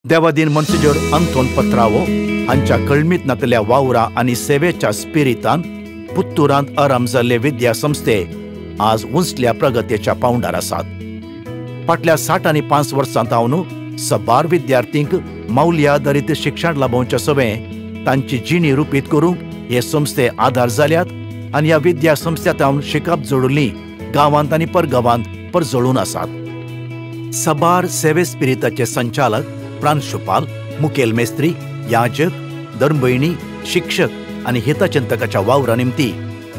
देवादीन मोन्सिंजोर आंतोन पत्रावो हांच्या कळमीत नातल्या वावरा आनी सेवेच्या स्पिरितान पुत्तुरांत आराम जाल्ले विद्या संस्थे आज उंचल्या प्रगतीच्या पावंडार आसात. फाटल्या 60 आनी 5 वर्सां तावन सबार विद्यार्थींक मौल्य आदारीत शिक्षण लाभोवच्या सवें तांची जिणी रुपीत करूंक हे संस्थे आदार जाल्यात आनी ह्या विद्या संस्थ्या तावन शिकप जोडिल्लीं गांवांत आनी परगांवांत परजळून आसात. सबार सेवे स्पिरिताचे संचालक, प्रांशुपाल, मुखेल मेस्त्री, याजक, धर्मभयणी, शिक्षक आनी हितचिंतकाच्या वावरा निमती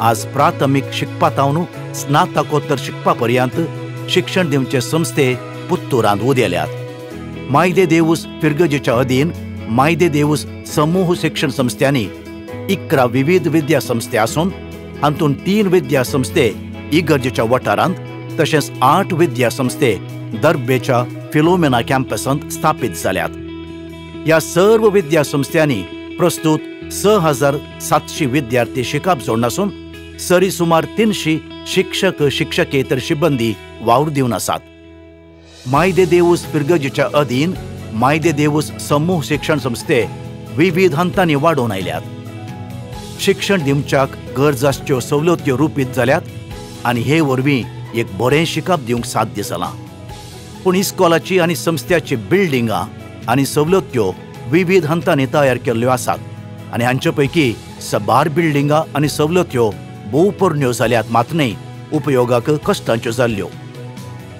आज प्राथमीक शिकपा तावन स्नातकोत्तर शिकपा पर्यंत शिक्षण दिवचे संस्थे पुत्तुरांत उदेल्यात. मायदे देवूस फिरगजेच्या अधीन मायदे देवूस समूह शिक्षण संस्थ्यांनी 11 विविध विद्या संस्थे आसून हातूंत 3 विद्या संस्थे इगर्जेच्या वाठारांत तशेंच 8 विद्या संस्थे दर्बेच्या फिलोमेना कॅम्पसांत स्थापीत जाल्यात. ह्या सर्व विद्या संस्थ्यांनी प्रस्तुत 6700 विद्यार्थी शिकप जोडून आसून सरी सुमार 300 शिक्षक, शिक्षकेतर शिबंदी वावर दिवन आसात. मायदे देवूस फिरगजेच्या अधीन मायदे देवूस समूह शिक्षण संस्थे विविध हंतांनी वाडोवन आयल्यात. शिक्षण दिवच्याक गरज आसच्यो सवलत्यो रुपीत जाल्यात आनी हे वरवीं एक बरें शिकप दिवंक साध्य जालां. पूण इस्कॉलाची आनी संस्थ्याची बिल्डिंगां आनी सवलत्यो विविध हंतांनी तयार केल्ल्यो आसात आनी हांचे पैकी सबार बिल्डिंगां आनी सवलत्यो भोव पोरण्यो जाल्यात, मात न्हय उपयोगाक कश्टांच्यो जाल्ल्यो.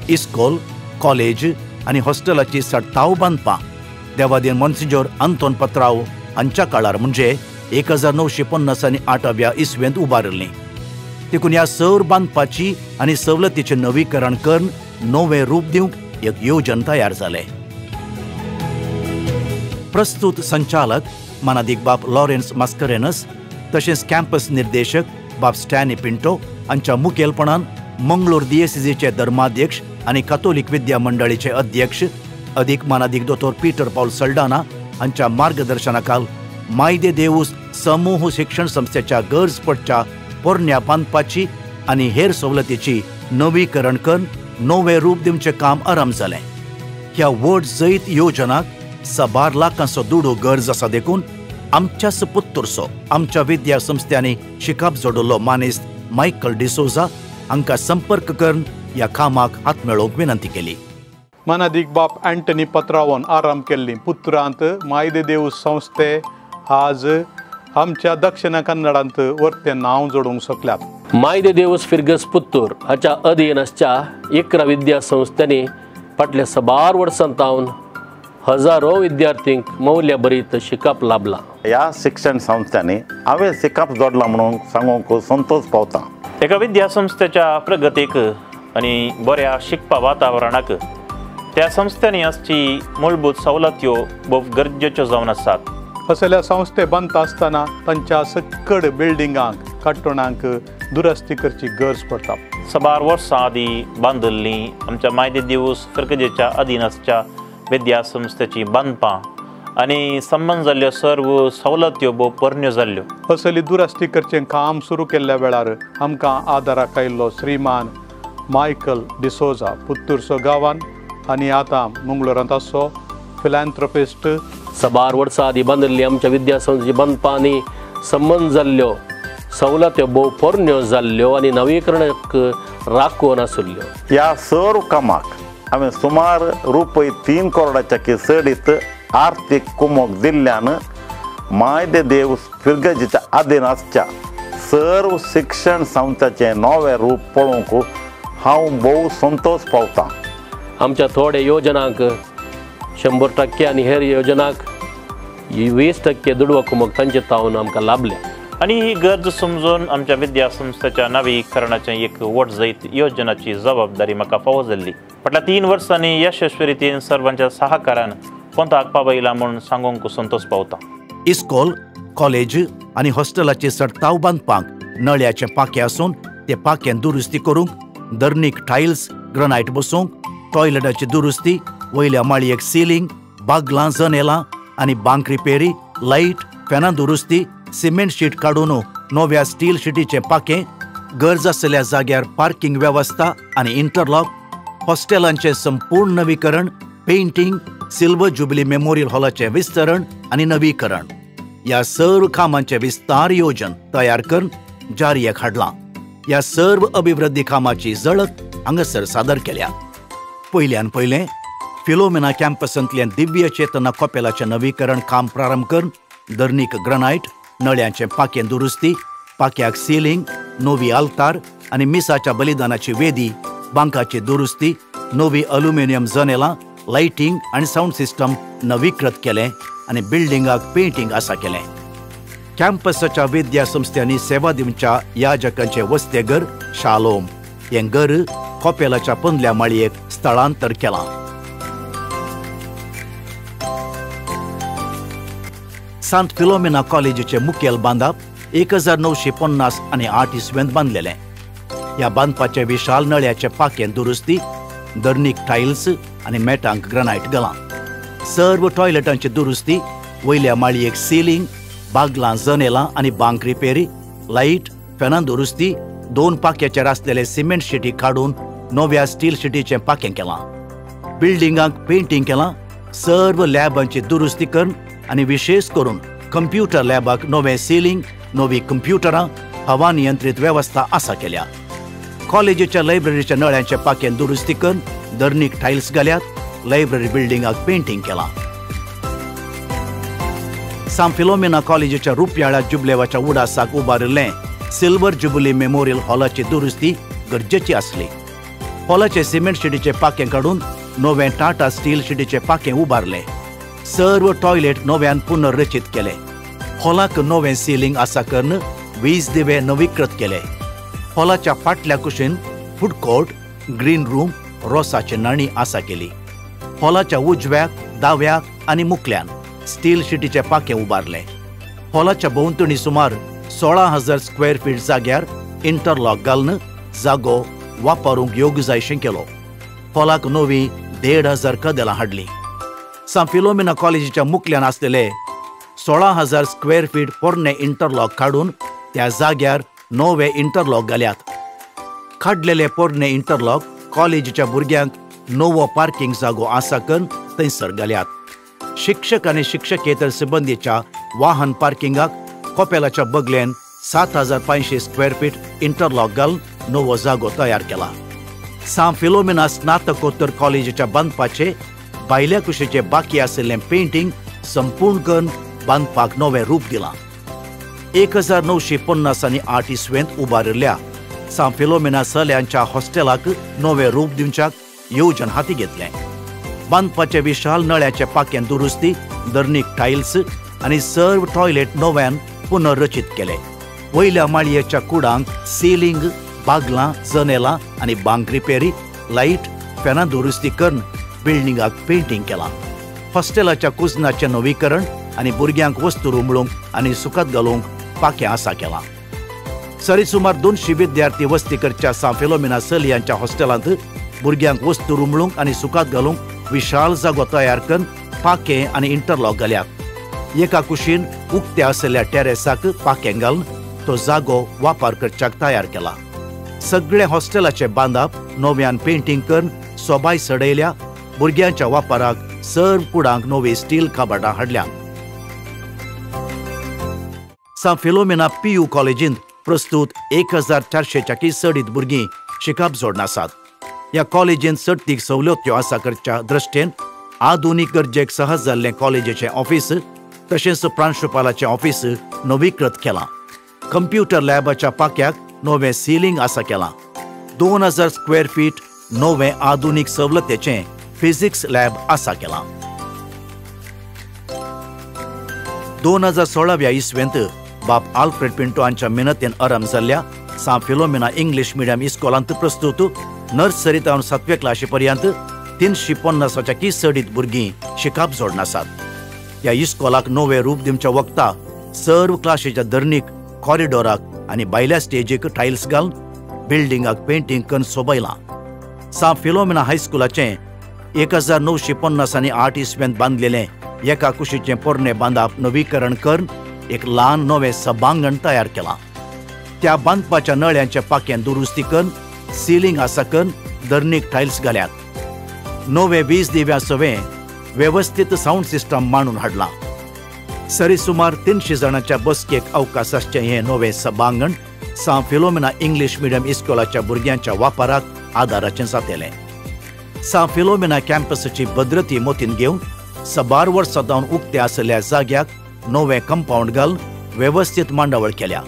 इस्कॉल, कॉलेज आनी हॉस्टेलाची सडताव बांदपां देवादीन मोन्सिंजोर आंतोन पत्राव हांच्या काळार म्हणजे 1950 आनी 8व्या इसवेंत उबारिल्लीं. देखून ह्या सर बांदपाची आनी सवलतीचें नवीकरण करून नवें रूप दिवंक एक योजन तयार जालें. प्रस्तुत संचालक मानादीक बाब लॉरेन्स मास्करेनस तशेंच कॅम्पस निर्देशक बाब स्टॅनी पिंटो हांच्या मुखेलपणान मंगळूर दियेसिजीचे धर्माध्यक्ष आनी कातोलीक विद्या मंडळीचे अध्यक्ष अदीक मानादीक दोतोर पीटर पावल सल्डाना हांच्या मार्गदर्शनाखाल मायदे देवूस समूह शिक्षण संस्थेच्या गरज पडच्या पोरण्या बांदपाची आनी हेर सवलतीची नवीकरण करून नवें रूप दिवचें काम आराम जालें. ह्या व्हड जैत योजनाक सबार लाखांचो दुडू गरज आसा, देखून आमच्याच पुत्तुरचो आमच्या विद्या संस्थ्यांनी शिकप जोडिल्लो मानेस्त मायकल डिसोजा हांकां संपर्क करून ह्या कामाक हात मेळोवंक विनंती केली. मानादीक बाप अँटनी पत्रावन आराम केल्ली पुत्रांत मायदे देवूस संस्थे आज आमच्या दक्षिण कन्नडांत वरतें नांव जोडूंक शकल्यात. मायदे देवूस फिरगज पुत्तूर हाच्या अधीन आसच्या 11 विद्या संस्थांनी फाटल्या सबार वर्सां तावन हजारो विद्यार्थींक मौल्य भरीत शिकप लाभलां. ह्या शिक्षण संस्थांनी हांवें शिकप जोडलां म्हणून सांगूंक संतोष पावता. एका विद्या संस्थेच्या प्रगतीक आनी बऱ्या शिकपा वातावरणाक त्या संस्थांनी आसची मूलभूत सवलत्यो भोव गरजेच्यो जावन आसात. असल्या संस्थे बांदता आसतना तांच्या सक्कड बिल्डिंगांक, काटोणांक दुरस्ती करची गरज पडटा. सबार वर्सां आदीं बांदिल्लीं आमच्या मायदे देवूस फिरगजेच्या अधीन आसच्या विद्या संस्थेची बांदपां आनी संबंद जाल्ल्यो सर्व सवलत्यो भोव पोरण्यो जाल्ल्यो. असली दुरस्ती करचें काम सुरू केल्ल्या वेळार आमकां आदाराक आयिल्लो श्रीमान मायकल डिसोजा पुत्तूरचो गांवान आनी आतां मंगळूरांत आसचो फिलॅन्थ्रोपिस्ट. सबार वर्सां आदीं बांदिल्ली आमच्या विद्या संस्थेची बांदपां आनी संबंद जाल्ल्यो सवलत्यो भोव पोरण्यो जाल्ल्यो आनी नवीकरणाक राखून आशिल्ल्यो. ह्या सर्व कामाक हांवें सुमार रुपय 3 करोडाच्या चडीत आर्थीक कुमोक दिल्ल्यान मायदे देव फिरगजेच्या अधीन आसच्या सर्व शिक्षण संस्थाचें नवें रूप पळोवंक हांव भोव संतोष पावतां. आमच्या थोड्या योजनांक 100% आनी हेर योजनांक 20% दुडवा कुमोक तांचे तावन आमकां लाभलें. आनी ही गरज समजून आमच्या विद्या संस्थेच्या नवीकरणाचें एक व्हड जैत योजनाची जबाबदारी म्हाका फावो जाल्ली. फाटल्या 3 वर्सांनी यशस्वी रितीन सर्वांच्या सहकारान कोंताक पावयला म्हूण सांगूंक संतोष पावता. इस्कॉल, कॉलेज आनी हॉस्टेलाचे सडताव बांदपाक नळ्याचे पाखे आसून ते पाख्यान दुरुस्ती करूंक, धरणीक टायल्स, ग्रनायट बसोवंक, टॉयलेटाची दुरुस्ती, वयल्या माळयेक सिलींग, बागलां, जनेलां आनी बांक रिपेरी, लायट, फॅनां दुरुस्ती, सिमेंट शीट काडून नव्या स्टील शिटीचें पाखें, गरज आसलेल्या जाग्यार पार्किंग वेवस्था आनी इंटरलॉक, हॉस्टेलांचें संपूर्ण नवीकरण, पेंटिंग, सिल्वर जुबली मेमोरियल हॉलाचें विस्तरण आनी नवीकरण ह्या सर्व कामांचें विस्तार योजन तयार करून जारीक हाडलां. ह्या सर्व अभिवृद्धी कामाची झळक हांगासर सादर केल्या. पयल्यान पयलें फिलोमेना कॅम्पसांतल्यान दिव्य चेतना कपेलाचें नवीकरण काम प्रारंभ करून धरणीक ग्रनायट, नळ्यांचें पाकें दुरुस्ती, पाक्याक सिलिंग, नवी आल्तार आनी मिसाच्या बलिदानाची वेदी, बांकाची दुरुस्ती, नवी अल्युमिनियम जनेलां, लायटींग आनी सावंड सिस्टम नवीकृत केलें आनी बिल्डिंगाक पेंटींग आसा केलें. कॅम्पसाच्या विद्या संस्थांनी सेवा दिवच्या याजकांचें वस्तेघर शालोम हें घर कपेलाच्या पंदल्या माळयेक स्थळांतर केलां. सांत फिलोमेना कॉलेजीचें मुखेल बांदप 1950 आनी 8 इसवेंत बांदलेलें. ह्या बांदपाचें विशाल नळ्याचें पाकें दुरुस्ती, धरणीक टायल्स आनी मेटांक ग्रनायट घालां. सर्व टॉयलेटांची दुरुस्ती, वयल्या माळयेक सिलिंग, बागलां, जनेलां आनी बांक रिपेरी, लायट, फॅनां दुरुस्ती, 2 पाक्याचेर आसलेले सिमेंट शिटी काडून नव्या स्टील शिटीचें पाकें केलां. बिल्डिंगांक पेंटींग केलां. सर्व लॅबांची दुरुस्ती करून आनी विशेश करून कंप्युटर लॅबाक नवें सिलिंग, नवी कंप्युटरां, हवा नियंत्रीत वेवस्था आसा केल्या. कॉलेजीच्या लायब्ररीच्या नळ्यांचें पाकें दुरुस्ती करून धरणीक टायल्स घाल्यात. लायब्ररी बिल्डिंगाक पेंटींग केलां. सांत फिलोमेना कॉलेजीच्या रुपयाळ्या जुबलेवाच्या उडासाक उबारिल्लें सिल्वर जुबली मेमोरियल हॉलाची दुरुस्ती गरजेची आसली. हॉलाचे सिमेंट शिटीचें पाकें काडून नवें टाटा स्टील शिटीचें पाकें उबारलें. सर्व टॉयलेट नव्यान पुनर्रचीत केले. हॉलाक नवें सिलिंग आसा करून वीज दिवे नवीकृत केले. हॉलाच्या फाटल्या कुशीन फूड कोर्ट, ग्रीन रूम, रोसाची नाणी आसा केली. हॉलाच्या उजव्याक, दाव्याक आनी मुकल्यान स्टील शिटीचें पाकें उबारलें. हॉलाच्या भोंवतणी सुमार 16,000 स्क्वेअर फीट जाग्यार इंटरलॉक घालून जागो वापरूंक योग्य जायशें केलो. हॉलाक नवी 1,500 कदेलां हाडलीं. सांत फिलोमेना कॉलेजीच्या मुकल्यान आसलेले 16,000 स्क्वेअर फीट पोरणे इंटरलॉक काडून त्या जाग्यार नवे इंटरलॉक घाल्यात. काडलेले पोरणे इंटरलॉक कॉलेजीच्या भुरग्यांक नवो पार्किंग जागो आसा करून थंयसर घाल्यात. शिक्षक आनी शिक्षकेतर सिब्बंदीच्या वाहन पार्किंगाक कपेलाच्या बगलेन 7,500 स्क्वेअर फीट इंटरलॉक घालून नवो जागो तयार केला. सांत फिलोमेना स्नातकोत्तर कॉलेजीच्या बांदपाचे भायल्या कुशीचे बाकी आशिल्लें पेंटींग संपूर्ण करून बांदपाक नवें रूप दिलां. 1950 आनी 8 इसवेंत उबारिल्ल्या सांत फिलोमेना चल्यांच्या हॉस्टेलाक नवें रूप दिवच्याक योजन हाती घेतलें. बांदपाचे विशाल नळ्याचें पाकें दुरुस्ती, धरणीक टायल्स आनी सर्व टॉयलेट नव्यान पुनर्रचीत केले. वयल्या माळयेच्या कुडांक सिलिंग, बागलां, जनेलां आनी बांक रिपेरी, लायट, फॅनां दुरुस्ती करून बिल्डिंगाक पेंटींग केलां. हॉस्टेलाच्या कुजनाचें नवीकरण आनी भुरग्यांक वस्तू रुमळूंक आनी सुकात घालूंक पाकें आसा केलां. सरी सुमार 200 विद्यार्थी वस्ती करच्या सांत फिलोमेना चलयांच्या हॉस्टेलांत भुरग्यांक वस्तू रुमळूंक आनी सुकात घालूंक विशाल जागो तयार करून पाकें आनी इंटरलॉक घाल्यात. एका कुशीन उक्त्या आशिल्ल्या टेरेसाक पाकें घालून तो जागो वापर करच्याक तयार केला. सगळे हॉस्टेलाचे बांदप नव्यान पेंटींग करून सोबाय सडयल्या. भुरग्यांच्या वापराक सर्व कुडांक नवी स्टील कबाडां हाडल्या. सांत फिलोमेना पीयू कॉलेजींत प्रस्तुत 1,400 चडीत भुरगीं शिकप जोडून आसात. ह्या कॉलेजींत चडतीक सवलत्यो आसा करच्या दृश्टीन आधुनीक गरजेक सहज जाल्लें कॉलेजीचें ऑफिस तशेंच प्रांशुपालाचें ऑफिस नवीकृत केलां. कंप्युटर लॅबाच्या पाक्याक नवें सिलिंग आसा केलां. 2,000 स्क्वेअर फीट नवें आधुनीक सवलतेचें फिजिक्स लॅब आसा केलां. 2016व्या इसवेंत बाप आल्फ्रेड पिंटो हांच्या मेहनतीन आरंभ जाल्ल्या सांत फिलोमेना इंग्लीश मिडियम इस्कॉलांत प्रस्तुत नर्सरी तावन 7वे क्लाशी पर्यंत 350 चडीत भुरगीं शिकप जोडून आसात. ह्या इस्कॉलाक नवें रूप दिवच्या वखता सर्व क्लाशीच्या धरणीक, कॉरिडोराक आनी भायल्या स्टेजीक टायल्स घालून बिल्डिंगाक पेंटींग करून सोबयलां. सांत फिलोमेना हायस्कुलाचें 1950 आनी 8 इसवेंत बांदलेलें एका कुशीचें पोरणें बांदप नवीकरण करून एक ल्हान नवें सभांगण तयार केलां. त्या बांदपाच्या नळ्यांचें पाकें दुरुस्ती करून सिलिंग आसा करून धरणीक टायल्स घाल्यात. नवे वीज दिव्या सवें वेवस्थीत सावंड सिस्टम मांडून हाडलां. सरी सुमार 300 जाणांच्या बसकेक अवकाश आसचें हें नवें सभांगण सांत फिलोमिना इंग्लीश मिडियम इस्कोलाच्या भुरग्यांच्या वापराक आदाराचें जातलें. सांत फिलोमिना कॅम्पसाची भद्रती मोतीन घेवन सबार वर्सां जावन उक्ते आशिल्ल्या जाग्याक नवें कंपावंड घालून वेवस्थीत मांडावळ केल्या.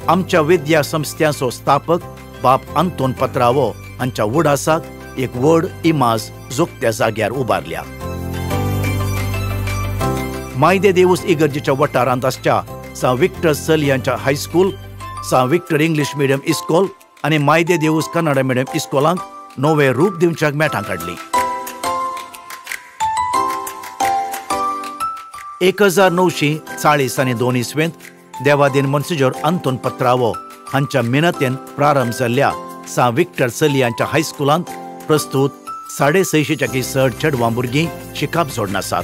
आमच्या विद्या संस्थांचो स्थापक बाप अंतोन पत्रावो हांच्या उडासाक एक व्हड इमाज जोगत्या जाग्यार उबारल्या. मायदे देवूस इगर्जेच्या वठारांत आसच्या सांत विक्टर चलयांच्या high school, Sant Victor English medium इस्कोल आनी मायदे देवूस कन्नडा मिडियम इस्कोलांक नवें रूप दिवच्याक मेटां काडली. 1940 आनी 2 इस्वेंत देवादीन मोन्सिजोर अंतोन पत्रावो हांच्या मिनतेन प्रारंभ जाल्ल्या सांत विक्टर चलयांच्या हायस्कुलांत प्रस्तूत 650 चड चेडवां भुरगीं शिकाप जोडून आसात.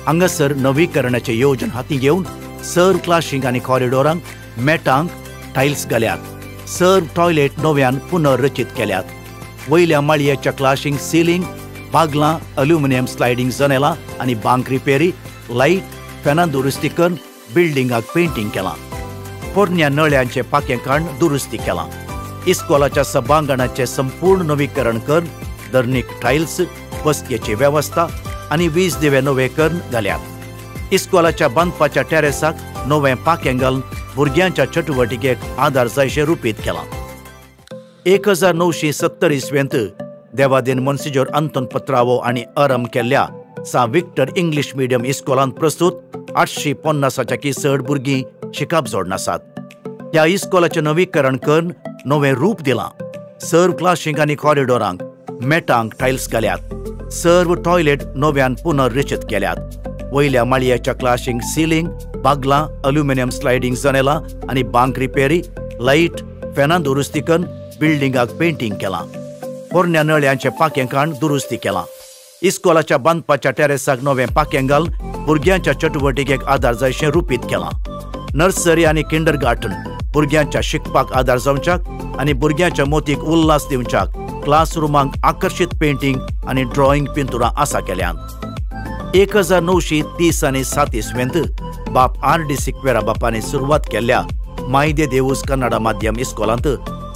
हांगासर नवीकरणाचें योजन हाती घेवन सर्व क्लाशींक आनी कॉरिडोरांक मेटांक टायल्स घाल्यात. सर्व टॉयलेट नव्यान पुनर्रचीत केल्यात. वयल्या माळयेच्या क्लाशींक सिलींग, बागलां, अल्युमिनियम स्लायडींग जनेलां आनी बांक रिपेरी, लायट, फॅनां दुरुस्ती करून बिल्डिंगाक पेंटींग केलां. पोरण्या नळ्यांचें पाकें काडून दुरुस्ती केलां. इस्कोलाच्या सभांगणाचें संपूर्ण नवीकरण करून दर्नीक टायल्स, बसकेची वेवस्था आनी वीज दिवे नवे करून घाल्यात. इस्कोलाच्या बांदपाच्या टेरेसाक नवें पाकें घालून भुरग्यांच्या चटुवटिकेक आदार जायशें रुपीत केलां. 1970 इस्वेंत देवादीन मोन्सिजोर अंतोन पत्रावो आनी आरंभ केल्ल्या सांत विक्टर इंग्लीश मिडियम इस्कोलांत प्रस्तूत 850 चड भुरगीं शिकाप जोडून आसात. ह्या इस्कोलाचें नवीकरण करून नवें रूप दिलां. सर्व क्लाशींक आनी कॉरिडोरांक मेटांक टायल्स घाल्यात. सर्व टॉयलेट नव्यान पुनर्रचीत केल्यात. वयल्या माळयेच्या क्लाशींक सिलींग, बागलां, अल्युमिनियम स्लायडींग जनेलां आनी बांक रिपेरी, लायट, फॅनां दुरुस्ती करून बिल्डिंगाक पेंटींग केलां. पोरण्या नळ्यांचें पाकें काडून दुरुस्ती केलां. इस्कोलाच्या बांदपाच्या टेरेसाक नवें पाकें घालून भुरग्यांच्या चटुवटिकेक आदार जायशें रुपीत केलां. नर्सरी आनी किंडर गार्टन भुरग्यांच्या शिकपाक आदार जावच्याक आनी भुरग्यांच्या मोतीक उल्हास दिवच्याक क्लासरुमांक आकर्शीत पेंटींग आनी ड्रॉइंग पिंतुरां आसा केल्यांत. 1930 आनी 7 इस्वेंत बाप आर.डी. सिक्वेरा बापांनी सुरवात केल्ल्या मायदे देवूस कन्नडा माध्यम इस्कोलांत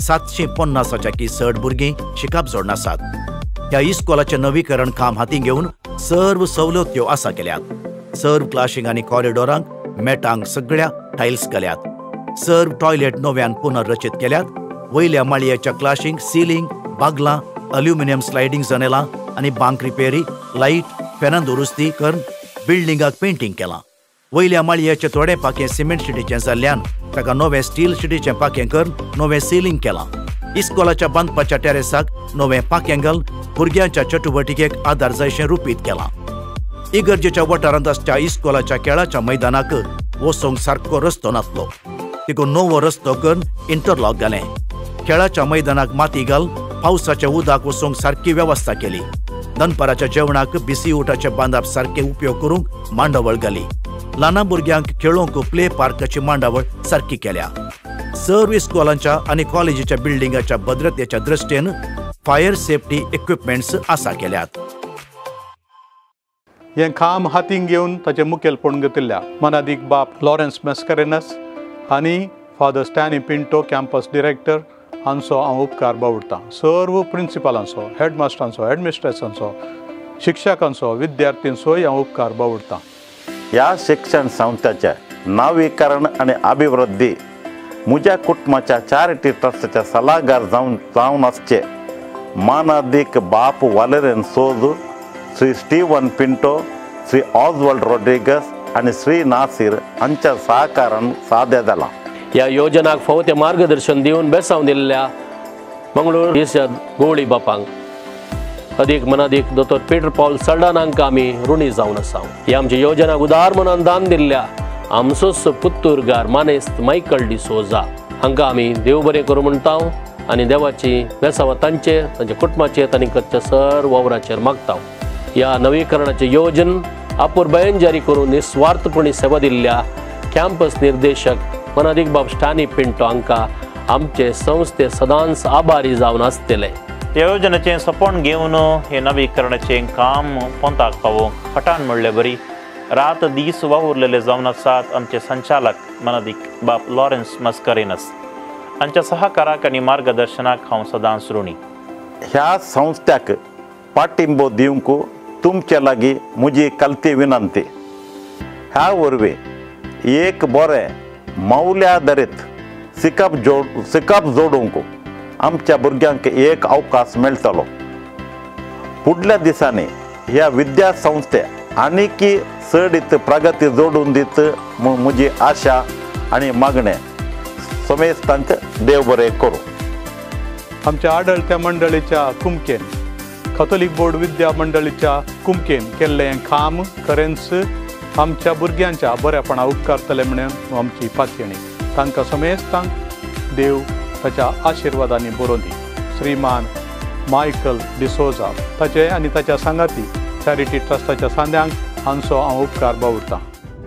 750 चड भुरगीं शिकाप जोडून आसात. ह्या इस्कोलाचें नवीकरण काम हाती घेवन सर्व सवलत्यो आसा केल्यात. सर्व क्लाशींक आनी कॉरिडोरांक मेटांक सगळ्या टायल्स घाल्यात. सर्व टॉयलेट नव्यान पुनर्रचीत केल्यात. वयल्या माळयेच्या क्लाशींक सिलींग, बागलां, अल्युमिनियम स्लायडींग जनेलां आनी बांक रिपेरी, लायट, फॅनां दुरुस्ती करून बिल्डिंगाक पेंटींग केलां. वयल्या माळयेचें थोडें पाकें सिमेंट शिटीचें जाल्ल्यान ताका नवें स्टील शिटीचें पाकें करून नवें सिलींग केलां. इस्कोलाच्या बांदपाच्या टेरेसाक नवें पाकें घालून भुरग्यांच्या चटुवटिकेक आदार जायशें रुपीत केलां. इगर्जेच्या वठारांत आसच्या इस्कोलाच्या खेळाच्या मैदानाक वचोंक सारको रस्तो नासलो, देखून नवो रस्तो करून इंटरलॉक घालें. खेळाच्या मैदानाक माती घालून पावसाच्या उदक वचोंक सारकी वेवस्था केली. दनपाराच्या जेवणाक बिसी उठाचे बांदाप सारके उपयोग करूंक मांडावळ घाली. ल्हान भुरग्यांक खेळोंक प्ले पार्काची मांडावळ सारकी केल्या. सर्व इस्कोलांच्या आनी कॉलेजीच्या बिल्डिंगाच्या भद्रतेच्या दृश्टीन फायर सेफ्टी इक्विपमेंट्स आसा केल्यात. हें काम हातीन घेवन ताचें मुखेलपण घेतिल्ल्या मनादीक बाप लॉरेन्स मॅस्करेनस आनी father Stanley Pinto campus director हांचो हांव उपकार बावडटां. सर्व प्रिंसिपलांचो, हेडमास्टरांचो, हेडमिस्ट्रेसांचो, शिक्षकांचो, विद्यार्थींचोय हांव उपकार बावडटां. ह्या शिक्षण संस्थेचें नवीकरण आनी अभिवृद्धी म्हज्या कुटुंबाच्या चॅरिटी ट्रस्टाच्या सल्लागार जावन आसचे मानादीक बाप Valerian Souza, Shri Steven Pinto, Shri Oswald Rodrigues आनी श्री नासीर हांच्या सहकारान साध्य जालां. ह्या योजनाक फावो तें मार्गदर्शन दिवन बेसावन दिल्ल्या मंगळूर ईसद गोवळी बापांक अदीक मनादीक दोतोर पीटर पॉल सल्डानांक आमी ऋणी जावन आसा. ह्या आमच्या योजनाक उदार मनान दान दिल्ल्या आमचोच पुत्तुरगार मानेस्त मायकल डिसोजा हांकां आमी देव बरें करूं म्हणटा आनी देवाची बेसांवां तांचेर, तांच्या कुटुंबाचेर, तांणी करच्या सर्व वावराचेर मागता. ह्या नवीकरणाचें योजन अपुरबायेन जारी करून निस्वार्थपणी सेवा दिल्ल्या कॅम्पस निर्देशक मनादीक बाब स्टानी पिंटो हांकां आमचे संस्थे सदांच आभारी जावन आसतले. त्या योजनेचें सपन घेवन हें नवीकरणाचें काम पोंताक पावोवंक हटान म्हणले बरी रात दीस वावुरलेले जावन आसात आमचे संचालक मनादीक बाप लॉरेन्स मस्करेनस हांच्या सहकाराक आनी मार्गदर्शनाक हांव सदांच ऋणी. ह्या संस्थ्याक पाठिंबो दिवंक तुमचे लागीं म्हजी कलती विनंती. ह्या वरवीं एक बरें मौल्यादरीत शिकप जोडूंक आमच्या भुरग्यांक एक अवकाश मेळटलो. फुडल्या दिसांनी ह्या विद्या संस्थे आनीकी चडीत प्रगती जोडून दीत म्हूण म्हजी आशा आनी मागणें. समेस्तांक देव बरें करूं. आमच्या आडळत्या मंडळीच्या कुमकेन, कथोलीक बोर्ड विद्या मंडळीच्या कुमकेन केल्लें काम खरेंच आमच्या भुरग्यांच्या बऱ्यापणा उपकारतलें म्हणून आमची पातयेणी. तांकां समेस्तांक देव ताच्या आशिर्वादांनी बरोवन दी. श्रीमान मायकल डिसोजा ताचे आनी ताच्या सांगाती चॅरिटी ट्रस्टाच्या सांद्यांक हांचो हांव उपकार बावुरतां.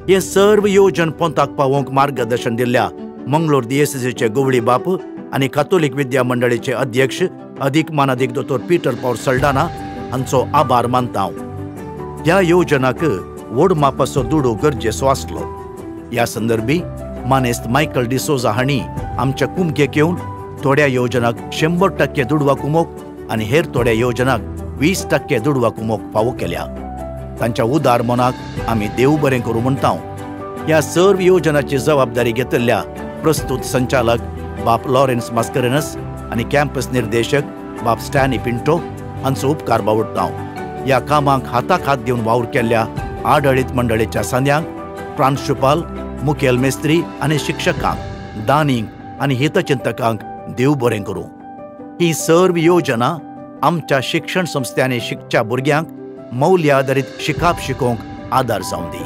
हे सर्व योजन पोंताक पावोवंक मार्गदर्शन दिल्ल्या मंगलोर दियेसेसीचे गोवळी बाप आनी कातोलीक विद्या मंडळीचे अध्यक्ष अदीक मानादीक दोतोर पीटर पॉल सल्डाना हांचो आभार मानता हांव. ह्या योजनाक व्हड मापाचो दुडू गरजेचो आसलो. ह्या संदर्भी मानेस्त मायकल डिसोजा हांणी आमच्या कुमकेक येवन थोड्या योजनाक 100% दुडवा कुमोक आनी हेर थोड्या योजनाक 20% दुडवा कुमोक फावो केल्या. तांच्या उदार मनाक आमी देव बरें करूं म्हणटा. ह्या सर्व योजनाची जबाबदारी घेतिल्ल्या प्रस्तुत संचालक बाप लॉरेन्स मास्करेनस आनी कॅम्पस निर्देशक बाप स्टॅनी पिंटो हांचो उपकार बावडटा. ह्या कामाक हाताक हात दिवन वावर केल्ल्या आडळीत मंडळीच्या सांद्यांक, प्रांशुपाल, मुखेल मेस्त्री आनी शिक्षकांक, दानींक आनी हितचिंतकांक देव बरें करूं. ही सर्व योजना आमच्या शिक्षण संस्थांनी शिकच्या भुरग्यांक मौल्य आदारीत शिकाप शिकोवंक आदार जावं दी.